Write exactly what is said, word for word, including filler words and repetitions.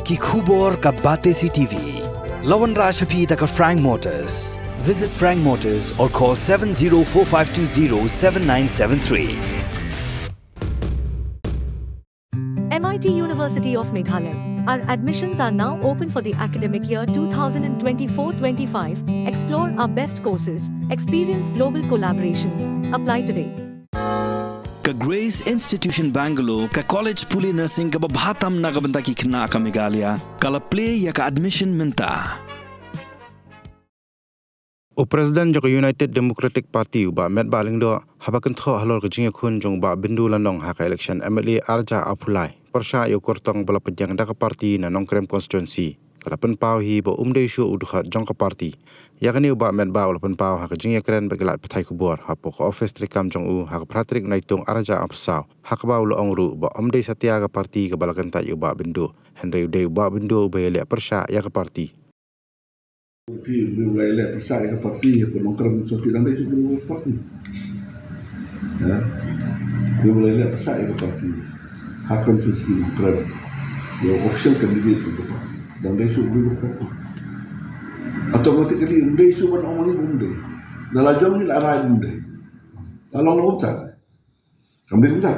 Ki khubor ka Batesi T V. La wanrah sha phi da ka Frank Motors. Visit Frank Motors or call seven zero four five two zero seven nine seven three. M I T University of Meghalaya. Our admissions are now open for the academic year two thousand twenty-four twenty-five. Explore our best courses, experience global collaborations. Apply today. Ka Grace Institution Bangalore, ka college pule nursing kaba bha tam na ka bynta ki khynnah ka Meghalaya, ka la plie ïa ka admission mynta. U President jong ka United Democratic Party, u Bah Metbah Lyngdoh, haba kynthoh halor ka jingïakhun jong u Bah Bindu Lyngdoh ha ka election M L A arhajar arphew lai, pyrshah ïa u kyrtong ba la pdiang da ka party na Nongkrem constituency, ka la pynpaw hi ba um dei shuh u dkhot jong ka party. Ïa kane u Bah Metbah u la pynpaw ha ka jingïakren bad ki lad pathai khubor hapoh ka office treikam jong u ha ka phra tarik u Naitung arhajar arphew saw, ha kaba u la ong ruh ba um dei satia ka party kaba la kyntait ïa u Bah Bindu, hynrei u dei u Bah Bindu uba ïaleh pyrshah ïa ka party. Phi, phi u la ïaleh pyrshah ïa ka party, ïa ka Nongkrem constituency, dang dei shuh u dei ka party. Ya. Phi u la ïaleh pyrshah ïa ka party. Ha constituency Nongkrem. Ïa u official candidate jong ka party. Dang dei shuh u dei ka party. Automatically um dei shuh ban ong ma ngi ba um dei. Da la jong ngi la rai ba um dei. La long la um ta. Kam dei kumta.